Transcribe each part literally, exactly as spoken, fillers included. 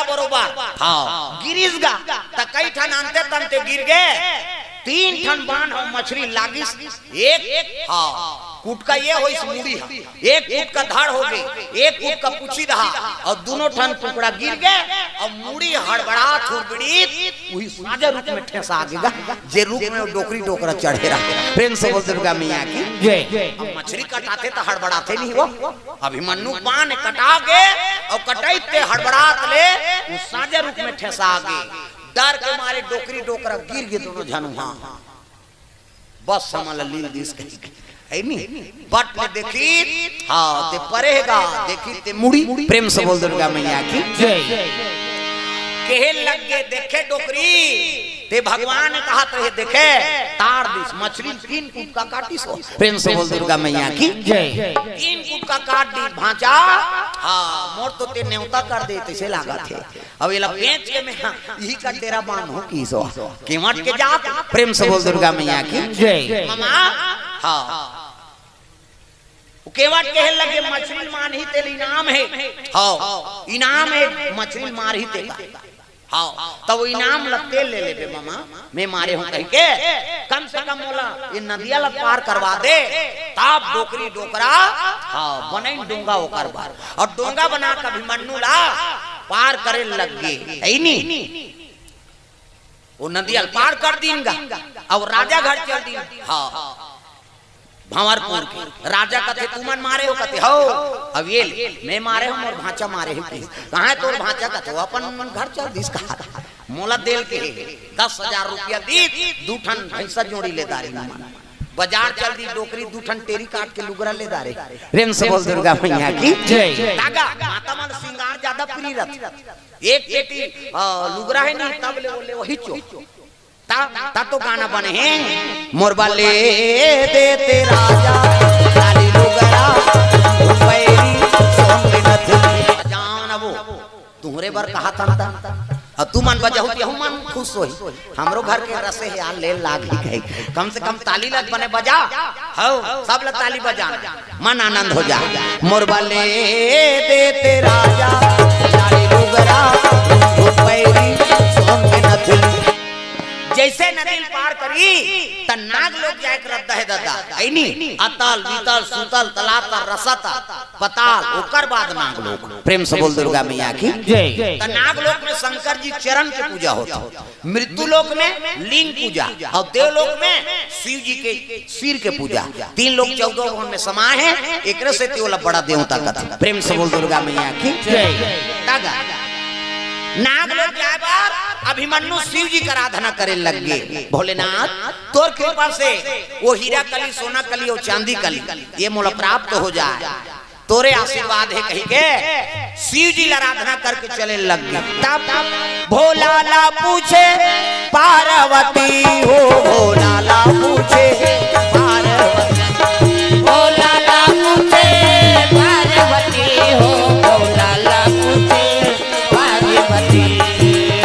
बरोबर। हाँ, गिरिस गा, त कई ठन अंते तंते गिर गे। तीन ठन बाण ह मछरी लागिस। एक, हाँ, कुटका ये होइस मुड़ी ह, एक कुटका धड़ हो गे, एक कुटका पुछी रहा, अउ दूनों ठन टुकड़ा गिर गे, अउ मुड़ी हड़बड़ात हुड़बड़ीत उही साजा रुख में ठेंसा गे गा, जे रुख में डोकरी डोकरा चढ़े रहा। प्रेम से बोल दुर्गा मैया की। जय। अब मछरी कटाथे त हड़बड़ाथे नहीं वो। अभिमन्यु बाण कटा गे अउ कटइते हड़बड़ात ले उ साजा रुख में ठेंसा गे। डर के मारे डोकरी डोकरा गिर गे दूनों झन उहाँ। बस हमन ला लील दिस कही, है नी? बट ले देखी, हाँ, ते परे हे गा, देखी ते मुड़ी। प्रेम से बोल दुर्गा मैया की। जय। कहे लग गे, देखे डोकरी, ते भगवान कहत रहे, देखे, तार दिस, मछरी तीन कुटका काटिस हो। प्रेम से बोल दुर्गा मैया की। जय। तीन कुटका काट दिस भांचा। हाँ, मोर तो ते नेवता कर दे, तइसे लागत हे। अब एला बेच के मैं इही का डेरा बांधहूं किहिस हो। केवट के जात, प्रेम से बोल दुर्गा मैया की। जय। ममा, हाँ। वो केवट कहे लगे, मछरी मारही तेला इनाम हे। हाँ, इनाम हे, मछरी मारही तेला। हाँ, त वो इनाम ला तेला ले लेबे ममा, मैं मारे हूँ कहि के। कम से कम मोला ये नदिया ला पार करवा दे, तब डोकरी डोकरा, हाँ, बनइन डोंगा ओकर बर। अउ डोंगा बना के अभिमन्यु ला पार करे लग गे, है नी? वो नदिया ल पार कर दीन गा, अउ राजा घर चल दीन। हाँ, भंवरपुर के राजा कथे, "तुमन मारे हो?" कथे, "हो।" अब ये ले, "मैं मारे हूँ, मोर भांचा मारे हे।" कहे, "कहाँ हे तोर भांचा?" कथे, "वो अपन घर चल दिस कहा, मोला देल के हे, दस हजार रुपया दीस, दू ठन भैंसा जोड़ी ले दारेन मन, बाजार चल दीस, डोकरी दू ठन टेरी काट के लुगरा ले दारेन।" प्रेम से बोल दुर्गा मैया की। जय। तागा, माता मन सिंगार ज्यादा प्रिय रथे। एक पेटी, अ, लुगरा हे नहीं, तब ले वो ले वही चो। ता, ता तो गाना बने हे, "मोर बर ले दे ते राजा, लाली लुगरा, पैरी, सोन के नथनी।" जाओ ना वो, तुहरे बर कहा था ना, अउ तुमन बजाहू, यहू मन खुश होही। हमरो घर के रसे हे यार, ले लाग ही गई। कम से कम ताली लग बने बजा। हव, सब ला ताली बजाना। मन आनंद हो जा। "मोर बर ले दे ते राजा, लाली लुगरा, पैरी, सोन के नथनी।" जइसे नदी ल पार करी, त नाग लोक जाए के रद्दा हे ददा। ऐनी, अतल, बीतल, सूतल, तलातल, रसतल, पताल, ओकर बाद नाग लोक। प्रेम से बोल दुर्गा मैया की। जय। त नाग लोक में शंकर जी चरण के पूजा होथे। मृत्यु लोक में लिंग पूजा अउ देवलोक में शिव जी के सिर के पूजा। तीन लोक चौदह भवन में समाय हे, एकरे सेती ओला बड़ा देवता कथे। प्रेम से बोल दुर्गा मैया की। जय। तागा नाग लोक जाए बर अभिमन्यु शिव जी के आराधना करे लग गे। भोलेनाथ, तोर कृपा से वो हीरा कली, सोना कली अउ चांदी कली ये मोला प्राप्त हो जाए। तोरे आशीर्वाद हे कहि के शिव जी ला आराधना करके चले लग गे। तब भोला ला पूछे पार्वती हो, भोला ला पूछे पार्वती। भोला ला पूछे पार्वती हो, भोला ला पूछे पार्वती।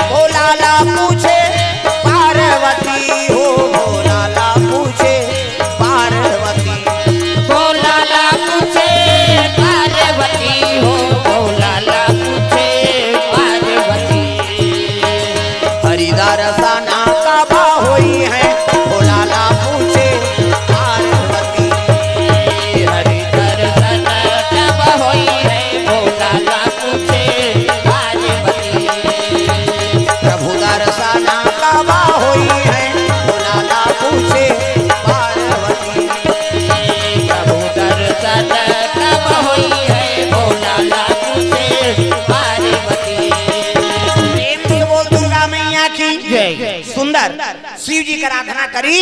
भोला ला पूछे पार्वती हो, भोला ला पूछे पार्वती। भोला ला पूछे पार्वती हो, भोला ला पूछे पार्वती। हरि दर्शन कब होई है, भोला ला पूछे पार्वती। हरि दर्शन कब होई है, भोला ला पूछे पार्वती। प्रभु दर्शन कब होई है, भोला ला पूछे पार्वती। प्रभु दर्शन कब होई है, भोला ला पूछे पार्वती। प्रेम से बोल दुर्गा मैया की। जय। सुंदर शिव जी के आराधना करी।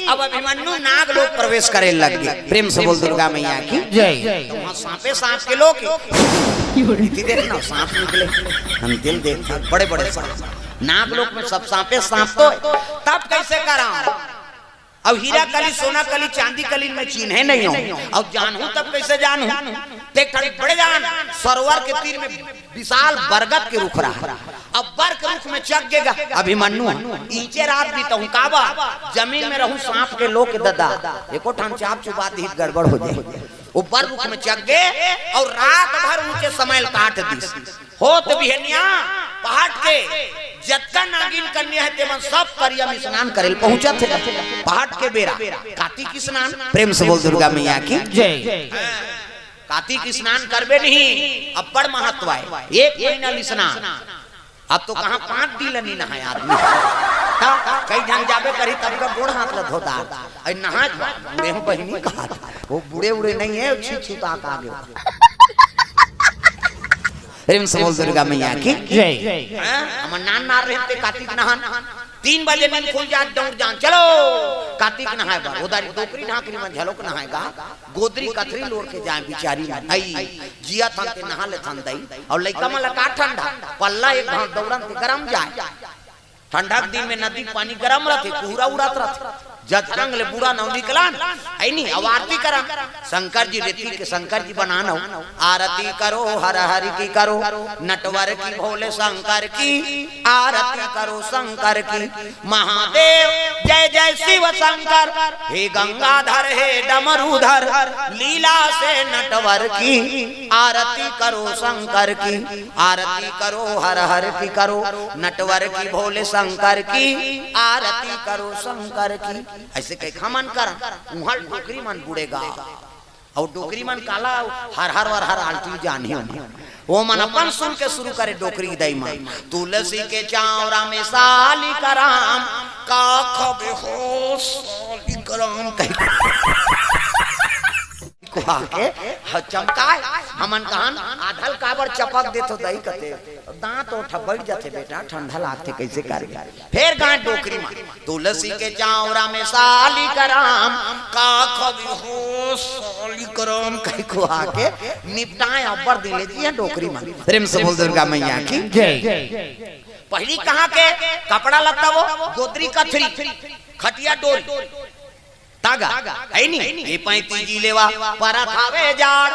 अब अभिमन्यु नाग लोक प्रवेश करे लग गे। प्रेम से बोल दुर्गा मैया की। जय। तो वहाँ सांपे सांप के लोक। इति देख ना, सांप निकले। हम दिल देख, बड़े बड़े सांप। नाग लोक में सब सांपे सांप तो हे। तब कइसे करा? अब हीरा कली, सोना कली, चांदी कली मैं चिन्हे नहीं हूँ। अब जानहूँ तब कइसे जानहूँ? देख, ठन बड़े जान सरोवर के तीर में विशाल बरगद के रुख रहा। अब बर के रुख में चघ गे गा अभिमन्यु ह। ईंचे रात बिताहूं काबर, जमीन में रहूं सांप के लोक ददा। एको ठन चाप चुबा दिही त गड़बड़ हो जाही। वो बर रुख में चघ गे अउ रात भर ऊंचे समय ल काट दिस। होत बिहनिया पहाट के जतका नागिन कन्या हे, तेमन सब करिया में स्नान करे ल पहुंचत हे। पहाट के बेरा कार्तिक स्नान। प्रेम से बोल दुर्गा मैया की। जय। कार्तिक स्नान करबे नहीं, अब्बड़ महत्व हे। एक महीना ले स्नान। अब तो कहाँ पाँच दिन ले नहाय आदमी। त कई झन जाबे करही, तब का गोड़ हाथ ल धो डार। अरे नहा, बूढ़े हो बहिनी कहा था। वो बूढ़े उड़े नहीं हे, छी छी ताक आगे। प्रेम से बोल दुर्गा मैया की। जय। हैं? हमर नान नार रहिन ते कार्तिक नहान। तीन बजे नींद खुल जात, दौड़ जान, चलो कार्तिक नहाय बर। उधर डोकरी ढाकरी मन झलोक नहाय गा, गोदरी कथरी लोड़ के जाय बिचारी मन। अई, जियत हन ते नहा लेथन दई। अउ लइका मन ला का ठंडा, पल्ला एक घांव दौड़न ते गरम जाय। ठंडा के दिन में नदी के पानी गरम रथे, कुहरा उड़त रथे। जथरंग ले बूढ़ा नव निकलन, अई नी, अउ आरती करन। शंकर जी रेती के शंकर जी बनान हो। आरती करो हर हरि की करो, नटवर की भोले शंकर की। आरती करो शंकर की। महादेव जय जय शिव शंकर, हे गंगाधर हे डमरूधर, लीला से नटवर की। आरती करो शंकर की, आरती करो हर हरि की करो, नटवर की भोले शंकर की। आरती करो शंकर की। अइसे कहिके हमन करन, उहाँ डोकरी मन बूढ़े गा। अउ डोकरी मन काला हर हर वर हर आलटी जानही ओमन। ओमन अपन सुन के सुरू करे डोकरी के दई मन। तुलसी के चांवरा में सालिक राम, का खबे हो सालिक राम कहिके। कुहा के ह चमकाय। हमन कहन आधा ल काबर चपक देथो दई कथे। दांत ओठा बइठ जाथे बेटा, ठंडा लागथे कइसे करबे। फेर गाय डोकरी मन, तुलसी के चांवरा में सालिक राम, का खबे हो सालिक राम कहिके कुहा के निपटाय अब्बड़ दिन ले जियन डोकरी मन। प्रेम से बोल दुर्गा मैया की। जय। पहिली कहाँ के कपड़ा लत्ता वो गोदरी कथरी, खटिया डोरी। तागा, हे नी? ए पैंती जी लेवा, परत हावे जाड़।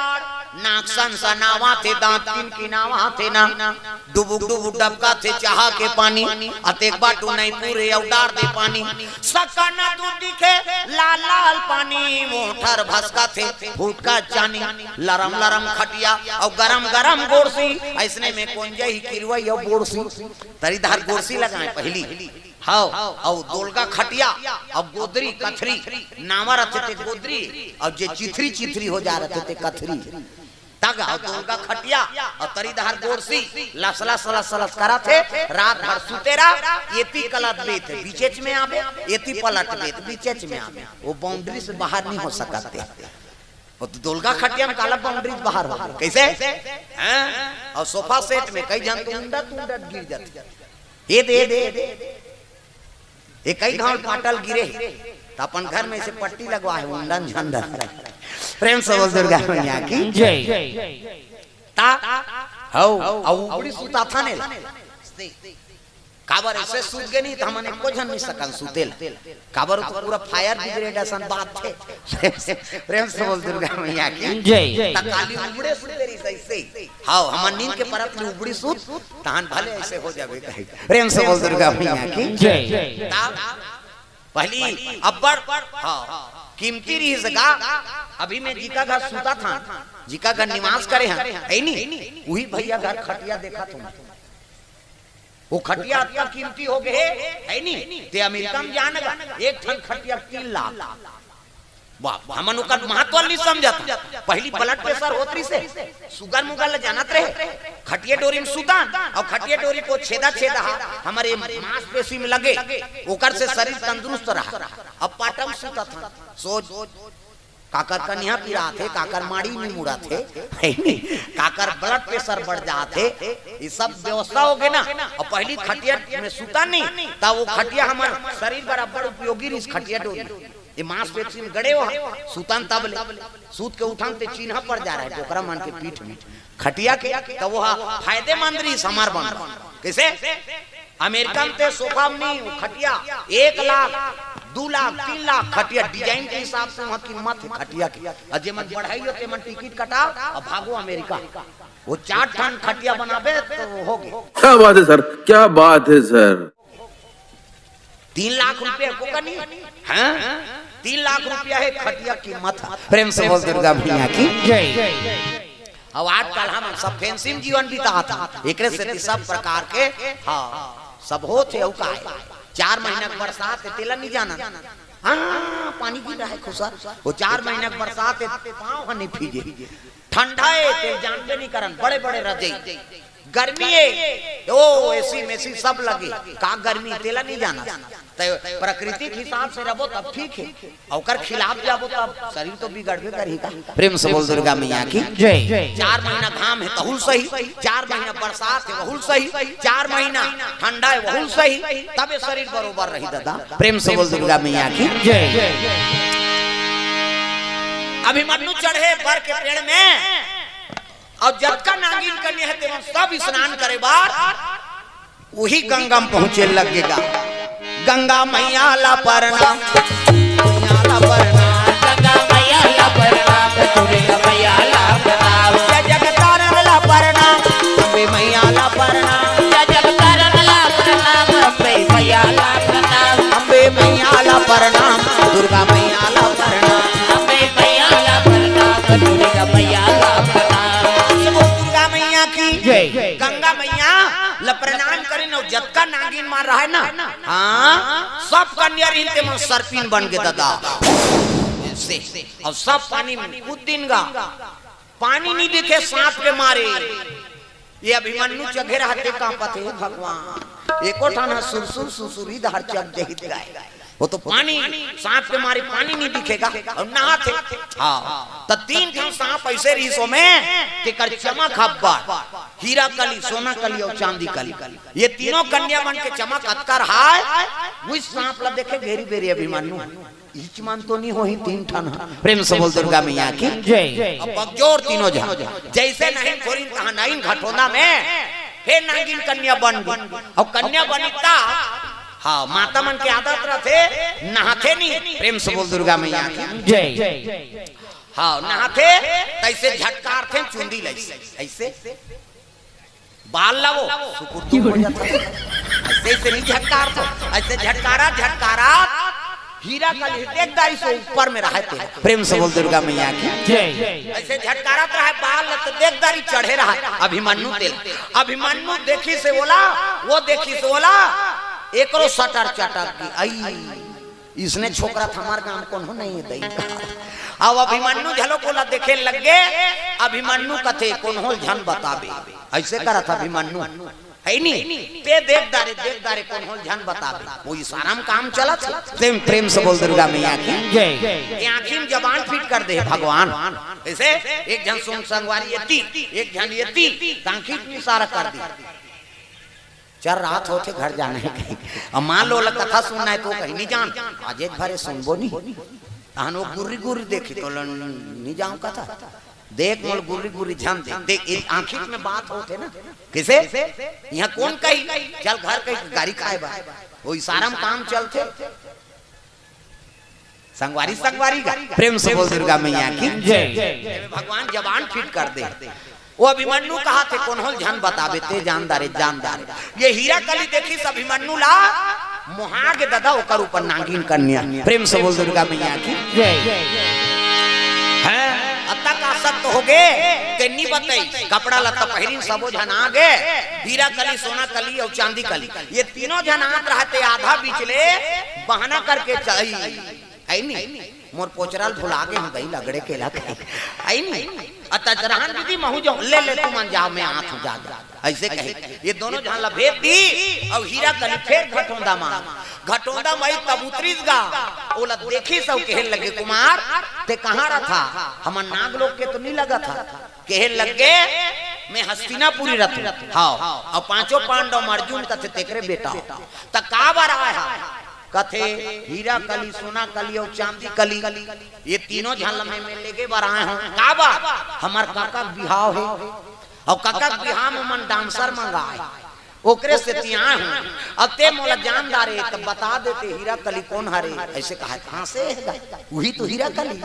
नाक सनसनावथे, दांत किनकिनावथे ना। डुबुक डुबुक डबकथे चाहा के पानी। अतेक बाटू नइ पूरे अउ डार दे पानी। सकन दूध दिखे लाल लाल पानी। मोठर भसकथे फुटका चानी। लरम लरम खटिया अउ गरम गरम गोड़सी। अइसने में कोन जही किरवई अउ बोड़सी। तरी धार गोड़सी लगाय पहिली। हव, अउ दोलगा खटिया, अउ गोदरी कथरी, नावा रथे ते गोदरी, अउ जे चिथरी चिथरी हो जा रथे ते कथरी। तग अउ दोलगा खटिया, अउ तरी डहर गोड़सी, लस लस लस लस करत हे, रात भर सुते रह, एती कलत बेत, बीचेच में आबे, एती पलट बेत, बीचेच में आबे। वो बाउंड्री से बाहर नहीं हो सकत हे। वो तो दोलगा खटिया में काला बाउंड्री से बाहर हो गए। कैसे? हैं? अउ सोफा सेट में कई झन तो उंडत उंडत गिर जाथे। ए दे, ए दे, ए दे। ए कई घांव पाटल गिरे हे, त अपन घर में से पट्टी लगवा हे, उंडन झंडन। प्रेम से बोल दुर्गा मैया की। जय। ता, हव, अउ उबड़ी सुताथन एला। काबर अइसे सुत गे नहीं, त हमन एको झन नहीं सकन सुते ला। काबर तो पूरा फायर ब्रिगेड असन बात थे। प्रेम से बोल दुर्गा मैया की। जय। त काली उबड़े सुते रहिस अइसे। हव, हमन नींद के परत ले उबड़ी सुत, तहन भले अइसे हो जाबे कहे। प्रेम से बोल दुर्गा मैया की। जय। ता, पहिली अब्बड़, हव, कीमती रहिस गा। अभी मैं जिका घर सुताथन, जिका घर निवास करे हन, हे नी? उही भैया घर खटिया देखत हों। वो खटिया अतका कीमती हो गए हे, हे नी? ते अमेरिका में जान गा, एक ठन खटिया तीन लाख। बाप, हमन ओकर महत्व नहीं समझत। पहिली blood pressure होत रहिस हे, sugar मुगर ल जानत रहे, खटिया डोरी में सुतन, अउ खटिया डोरी को छेदा छेदा हा, हमर मांसपेशी में लगे, ओकर से शरीर तंदुरुस्त रहा। अब पाटा में सुतत हन, सोच, काकर कनिहा पिरात हे, काकर माड़ी नहीं मुड़त हे, हे नी? काकर blood pressure बढ़ जात हे, ये सब व्यवस्था हो गए ना। अउ पहिली खटिया में सुतन नहीं, त वो खटिया हमर शरीर बर अब्बड़ उपयोगी रहिस खटिया डोरी। ये मांसपेशी में गड़े हो, सुतन तब ले, सुत के उठन ते चिन्हा पड़ जा रहे डोकरा मन के पीठ में। खटिया के, त वो हा फायदेमंद रहिस हमर बर। कैसे? अमेरिका में ते सोफा में नहीं, वो खटिया एक लाख, दू लाख, तीन लाख खटिया design के हिसाब से वहाँ कीमत हे खटिया के। अउ जेमन बढ़ई हो, तेमन टिकट कटाव अउ भागो अमेरिका। वो चार ठन खटिया बनाबे त वो हो गे। क्या बात है सर, क्या बात है सर। तीन लाख रुपया को कनी, हैं? तीन लाख रुपया हे खटिया कीमत हे। प्रेम से बोल दुर्गा मैया की। जय। अब आजकल हम सब फैंसी में जीवन बितात हे, एकरे सेती सब प्रकार के, हाँ, सब होत हे। अउ का हे, चार महीना के बरसात हे, तेला नहीं जाना। हाँ, पानी गिर रहा है खुसर, वो चार महीना के बरसात हे, पाँव ह नहीं भीगे। ठंडा हे, ते जानबे नहीं करन, बड़े बड़े रजई। गर्मी हे, ओ एसी मेसी सब लगे, का गर्मी, तेला नहीं जाना। ते प्रकृति के हिसाब से रहबो तब ठीक हे, ओकर खिलाफ जाबो तब शरीर तो बिगड़बे करही का। प्रेम से बोल दुर्गा मैया की। जय। चार महीना घाम हे तहुल सही, चार महीना बरसात हे वहुल सही, चार महीना ठंडा हे वहुल सही, तबे शरीर बरोबर रही दादा। प्रेम से बोल दुर्गा मैया की। जय। अभिमन्यु चढ़े बर के पेड़ में, अउ जतका नागिन कन्या हे तेमन सब स्नान करे बर उही गंगा में पहुंचे लग गे गा। गंगा मैया ला परनाम, मैया ला परनाम। गंगा मैया ला परनाम, दुर्गा मैया ला परनाम। जय जगतारण ला परनाम, अम्बे मैया ला परनाम। जय जगतारण ला परनाम, अम्बे मैया ला परनाम। अम्बे मैया ला परनाम, दुर्गा मैया ला परनाम। अम्बे मैया ला परनाम, दुर्गा मैया ला परनाम। दुर्गा मैया की जय। गंगा मैया ला प्रणाम करिन अउ जतका नागिन मन रहे ना, हाँ, सब कन्या रहिन तेमन सर्पिन बन गे दादा। से, अउ सब पानी में कूद दिन गा, पानी नहीं दिखे सांप के मारे। ये अभिमन्यु चघे रहते कांपत हे भगवान, एको ठन ह सुरसुर सुसुरी धार चघ जहित गाय। वो तो पानी, सांप के मारे पानी नहीं दिखे गा अउ नहाथे। हाँ, त तीन ठन सांप ऐसे रहिस ओमे, तेकर चमक अब्बड़, हीरा कली, सोना कली अउ चांदी कली। ये तीनों कन्या मन के चमक अतका रहय, उही सांप ला देखे घेरी बेरी अभिमन्यु। इच मन तो नहीं होही तीन ठन ह। प्रेम से बोल दुर्गा मैया की। जय। अब बगजोर तीनों झन, जैसे नहीं खोरिन तहाँ नहीं घटोंदा में, हे नागिन कन्या बन गे। अउ कन्या बनी त, हाँ, माता मन के आदत रथे, नहाथे नहीं। प्रेम से बोल दुर्गा मैया की। जय। हाँ, नहाथे, तैसे झटकारथे चुंदी लैसे, ऐसे। बाल ला वो सुकुर तुम हो जाता है। ऐसे, ऐसे नहीं झटकार तो, ऐसे झटकारा, झटकारा, हीरा कली देख दारी से ऊपर में रहते। प्रेम से बोल दुर्गा मैया की। जय। ऐसे झटकारत रहे बाल ला तो देख दारी चढ़े रहे अभिमन्यु तेला। अभिमन्यु देखिस ओला, वो देखिस ओला, एकरो सटर चटक गे। आई, इसने छोकरा त हमर गांव कोनो नहीं हे दई। अब अभिमन्यु घलो ओला देखे लग गे। अभिमन्यु कथे कोनो ल झन बताबे, ऐसे करत अभिमन्यु। हे नी, ते देख दारे, देख दारे, कोनो ल झन बताबे। वो इशारा में काम चलत हे। प्रेम, प्रेम से बोल दुर्गा मैया की। जय। ये आँखी में जबान फिट कर दे भगवान। ऐसे एक झन सोन संगवारी एती, एक झन एती, त आँखी में इशारा कर दी। चल, रात होथे, घर जाना हे कही। अब मान लो, ओला कथा सुनना हे त कही, "नहीं जान, आज एक भरे सुनबो नहीं।" तहन वो गुर्री गुर्री देखी त ओला, "नहीं जांव कथा।" देख मोला गुर्री गुर्री झन देख, देख, ये आँखी में बात होथे ना। किसे? यहाँ कोन कही, "चल घर," कही गारी खाए बर। वो इशारा में काम चलथे। संगवारी, संगवारी गा। प्रेम से बोल दुर्गा मैया की। जय। भगवान जबान फिट कर दे। वो अभिमन्यु कहाथे, "कोनो ल झन बताबे, ते जान दारे, जान दारे।" ये हीरा कली देखिस अभिमन्यु ला, मोहा गे दादा ओकर ऊपर नागिन कन्या। प्रेम से बोल दुर्गा मैया की। जय। हैं? अतक आसक्त हो गे, ते नी बताइस। कपड़ा लत्ता पहिरिन सबो झन आ गे, हीरा कली, सोना कली अउ चांदी कली। ये तीनों झन आत रहते, आधा बीच ले बहाना करके चल आई। आई नी, मोर पोचरा ल भुला गे हूँ, दई लगड़े केला खाई। आई नी, अतच रहन दीदी, महू जांव, ले ले तुमन जाव, मैं आत हूँ, जा, जा। ऐसे कहे, ये दोनों झन ला भेज दी, अउ हीरा कली फेर घटोंदा मा, घटोंदा मा तब उतरिस गा, ओला देखिस अउ कहे लगे, "कुमार, ते कहाँ रथा? हमर नाग लोग के तो नी लगत हा।" कहे लग गे, "मैं हस्तिनापुरी रथूं।" हाँ, अउ पांचों पांडव म अर्जुन कथे तेकरे बेटा। त का बर आय हा? कथे, "हीरा कली, सोना कली अउ चांदी कली, ये तीनों झन ल मैं, मैं लेगे बर आय हूँ।" का बर? "हमर काका के बिहाव हे, अउ काका के बिहाव में मन डांसर मंगाय, ओकरे सेती आय हूँ। अब ते मोला जान दारे, त बता देते हीरा कली कोन हरे।" ऐसे कहा, "कहाँ से हे? उही तो हीरा कली।"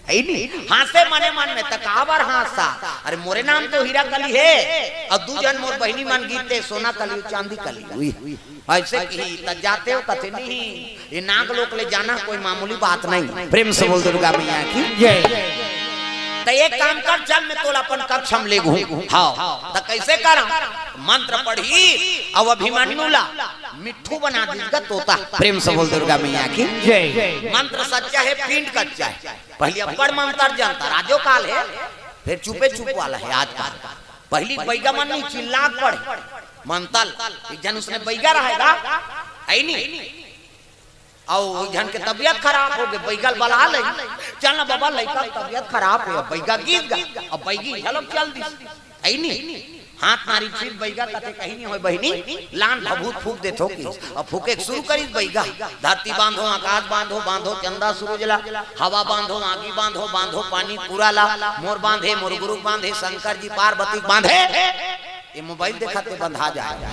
है नी? हाँसे मने मन में, "त काबर हाँसथा? अरे मोरे नाम तो हीरा कली हे, अउ दू झन मोर बहिनी मन गिरथे, सोना कली, चांदी कली।" उही। ऐसे कही, त जाते हो कथे, "नहीं, ये नाग लोक ले जाना कोई मामूली बात नहीं।" प्रेम से बोल दुर्गा मैया की। जय। त एक काम कर, चल मैं तोला अपन कक्ष म लेगहूं। हाव, त कइसे करंव? मंत्र पढ़िस अउ अभिमन्यु ला मिट्ठू बना दिस गा तोता। प्रेम से बोल दुर्गा मैया की जय। मंत्र सच्चा हे, पिंड कच्चा हे। पहिली अब्बड़ मंत्र जनता, राजो काल हे, फेर चुपे चुप वाला हे आजकाल। पहिली बइगा मन नी चिल्ला के पढ़े। मंतल, एक झन उसने बइगा रहय गा, हे नी? अउ एक झन के तबियत खराब होगे, बइगा ल बला ले, चल ना बबा, लइका के तबियत खराब हे। बइगा गिस गा, अउ बइगी घलो चल दिस, हे नी? हाथ मारिस फिर बइगा कथे, कहीं नहीं होय बहिनी, लान भभूत फूंक देथों कहिस। अउ फूंके के शुरू करिस बइगा, धरती बांधो, आकाश बांधो, बांधो चंदा सूरज ला, हवा बांधो, आगी बांधो, बांधो पानी पूरा ला, मोर बांधे, मोर गुरु बांधे, शंकर जी पार्वती बांधे। ये मोबाइल देखत हे बंधा जाय।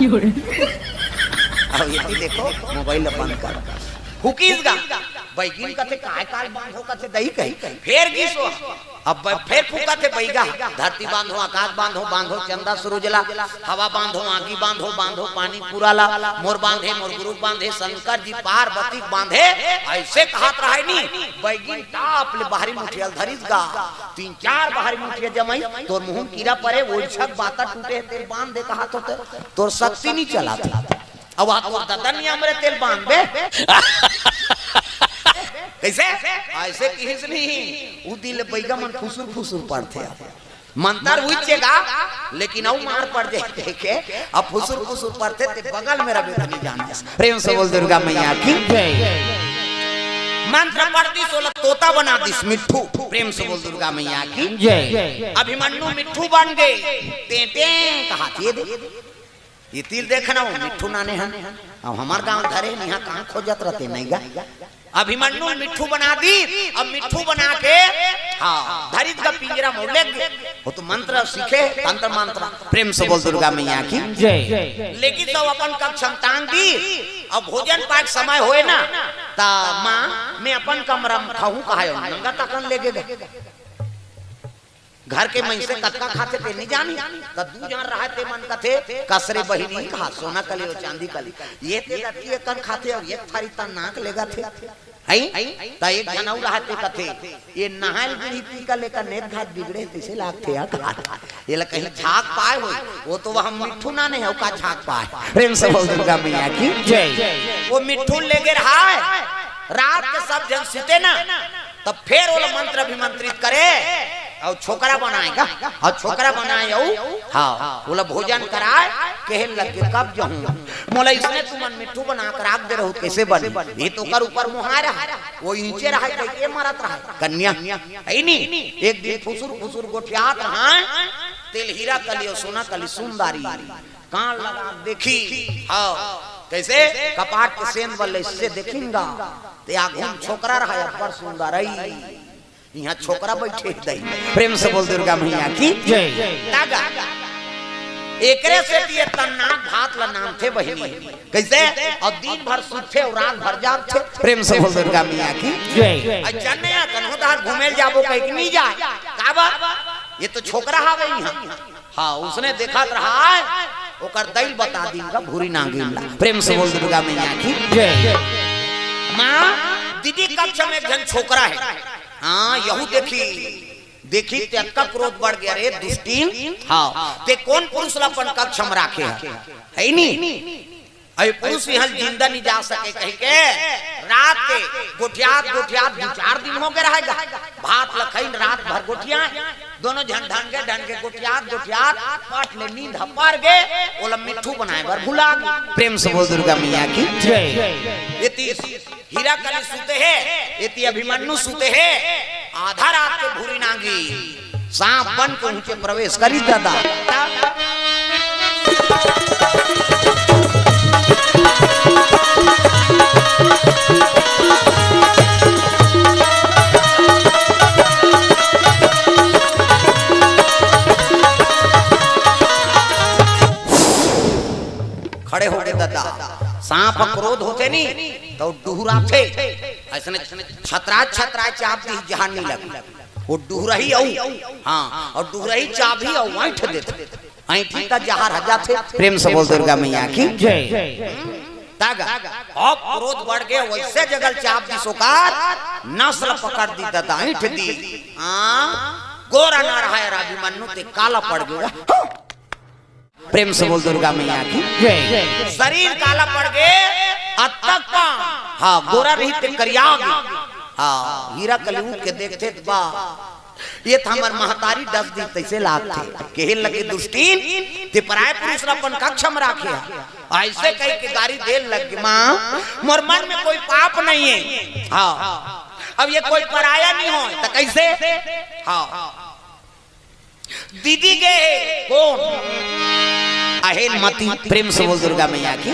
अउ ये भी देखो, मोबाइल ला बंद कर। फूंकिस गा, बइगी कथे, "काय काल बांधो?" कथे, "दई कही।" फेर गिस ओ। अब ब-, फेर फूंकत हे बइगा, "धरती बांधो, आकाश बांधो, बांधो चंदा सूरज ला, हवा बांधो, आगी बांधो, बांधो पानी पूरा ला, मोर बांधे, मोर गुरु बांधे, शंकर जी पार्वती बांधे।" अइसे कहत रहय नी, बइगी टाप ले बाहरी मुठिया ल धरिस गा। तीन चार बाहरी मुठिया जमाइस, "तोर मुंह म कीरा परे, ओइछक बाता टूटे हे, तेल बांध दे कहत हों त, तोर शक्ति नी चलत हे।" अउ आ तोर ददा नियम रे तेल बांध बे। कइसे? अइसे किहिस नहीं। उ दिन ले बइगा मन फुसुर फुसुर पढ़थे। मंतर उइचे गा, लेकिन अउ मार पड़ जाय कहिके, अब फुसुर फुसुर पढ़थे ते बगल में रबे त नी जानस। प्रेम से बोल दुर्गा मैया की जय। मंत्र पढ़ दिस ओला तोता बना दिस मिट्ठू। प्रेम से बोल दुर्गा मैया की जय। अभिमन्यु मिट्ठू बन गे। टें टें कहाथे दे। ये तिल देखना हो, मिट्ठू नाने हन। अब हमर गांव धरे नहीं, कहां खोजत रहते नहीं गा। अभिमन्यु मिट्ठू बना दिस, अब मिट्ठू बना के, हां, धरिस गा पिंजरा म लेगे। ओ तो मंत्र सीखे, तंत्र मंत्र। प्रेम से बोल दुर्गा मैया की जय। लेकिस अउ अपन कक्ष म टांग दिस, अब भोजन पाए के समय होय ना, त मां, मैं अपन कमरा म खाहूं कहय, नंगा तकन लेगे गा। घर के मइनसे कतका खाथे ते नी जानी, त दू झन रहय ते मन कथे, "कस रे बहिनी," कहा, "सोना कली अउ चांदी कली, ये ते दती एकन खाथे अउ एक थारी त नाक लेगथे।" हई? त एक झन अउ रहय ते कथे, "ये नहायल गिरी पी का लेकर नेत घात बिगड़े तइसे लागथे," कहा। एला कहीं झांक पाय होय, ओ तो वह मिट्ठू नाने हे, ओका झांक पाय। प्रेम से बोल दुर्गा मैया की जय। ओ मिट्ठू लेगे रहय, रात के सब झन सुते ना, तब फेर ओला मंत्र अभिमंत्रित करे, अउ छोकरा बनाय गा, अउ छोकरा बनाय अउ, हां, ओला भोजन कराय, कहे लगे, "कब जहूं, मोला इसने तुमन मिट्ठू बना के राख दे रहू, कइसे बने?" ये तो ओकर ऊपर मोहाय रहय, ओ इहिंचे रहय, कहिके मरत रहय, कन्या, हे नी? एक दिन फुसुर फुसुर गोठियात रहय, तेल हीरा कली अउ सोना कली सुंदरी। कान लगा के देखिस, हां, कइसे? कपाट के सेंध बल्ले से देखिस गा, ते आघू म छोकरा रहय, अब्बड़ सुंदर, अई, इहां छोकरा बइठे हे दई। प्रेम से बोल दुर्गा मैया की जय। त गा, एकरे सेती ये तन्नाक भात ल नानथे बहिनी। कइसे? अउ दिन भर सुतथे अउ रात भर जागथे। प्रेम से बोल दुर्गा मैया की जय। अइसन नइ हे, कन्हो डहर घूमे ल जाबो कहिके नी जाय। काबर? ये तो छोकरा हवे इहां। हां, उसने देखत रहय, ओकर दई ल बता दिस गा भूरी नागिन ला। प्रेम से बोल दुर्गा मैया की जय। मां, दीदी कक्ष म एक झन छोकरा हे। हां, यहू देखिस, देखिस ते अतका क्रोध बढ़ गे, "अरे दुष्टिन, हां, ते कोन पुरुष ला अपन कक्ष म राखे हस?" हे नी? अउ ये पुरुस इहां ले जिंदा नी जा सके कहिके रात के गोठियात गोठियात दू चार दिन होगे रहय गा। भात ल खइन रात भर गोठियाय, दोनों झन ढंगे ढंगे गोठियात गोठियात पट ले नींद ह पर गे, ओला मिट्ठू बनाय बर भुला गे। प्रेम से बोल दुर्गा मैया की जय। एती हीरा कली सुते हे, एती अभिमन्यु सुते हे। आधा रात के भूरी नागिन सांप बन के उहूं के प्रवेश करिस ददा। खड़े होगे ददा। सांप ह क्रोध होथे नी, त ओ डुहराथे। अइसने छतराय छतराय चाब दिही, जहां नी लगे। ओ डुहराही अउ, हां, अउ डुहराही चाबही अउ अइंठ देथे। अइंठी त जहर ह जाथे। प्रेम से बोल दुर्गा मैया की जय। त गा, अब क्रोध बढ़ गे, वइसे जगह ल चाब दिस ओकर, नस ल पकड़ दिस ददा, अइंठ दिस। हां, गोरा ना रहा यार अभिमन्यु, ते काला पड़ गया। प्रेम से बोल दुर्गा मैया की। जय। शरीर काला पड़ गए, अतक पा, हाँ, गोरा रहिते करिया गए। हाँ, हीरा कलयुग के देखते त बा, ये त हमर महतारी डस दी तैसे लागथे। केहे लगे दुष्टीन, ते पराय पुरुष ला अपन कक्ष में राखे हा। ऐसे कह के गारी दे लग गए, माँ, मोर मन में कोई पाप नहीं है। हाँ, अब ये कोई पराया नहीं हो, तो कैसे? हाँ, दीदी गे हे, कोन? अहेल मती। प्रेम से बोल दुर्गा मैया की।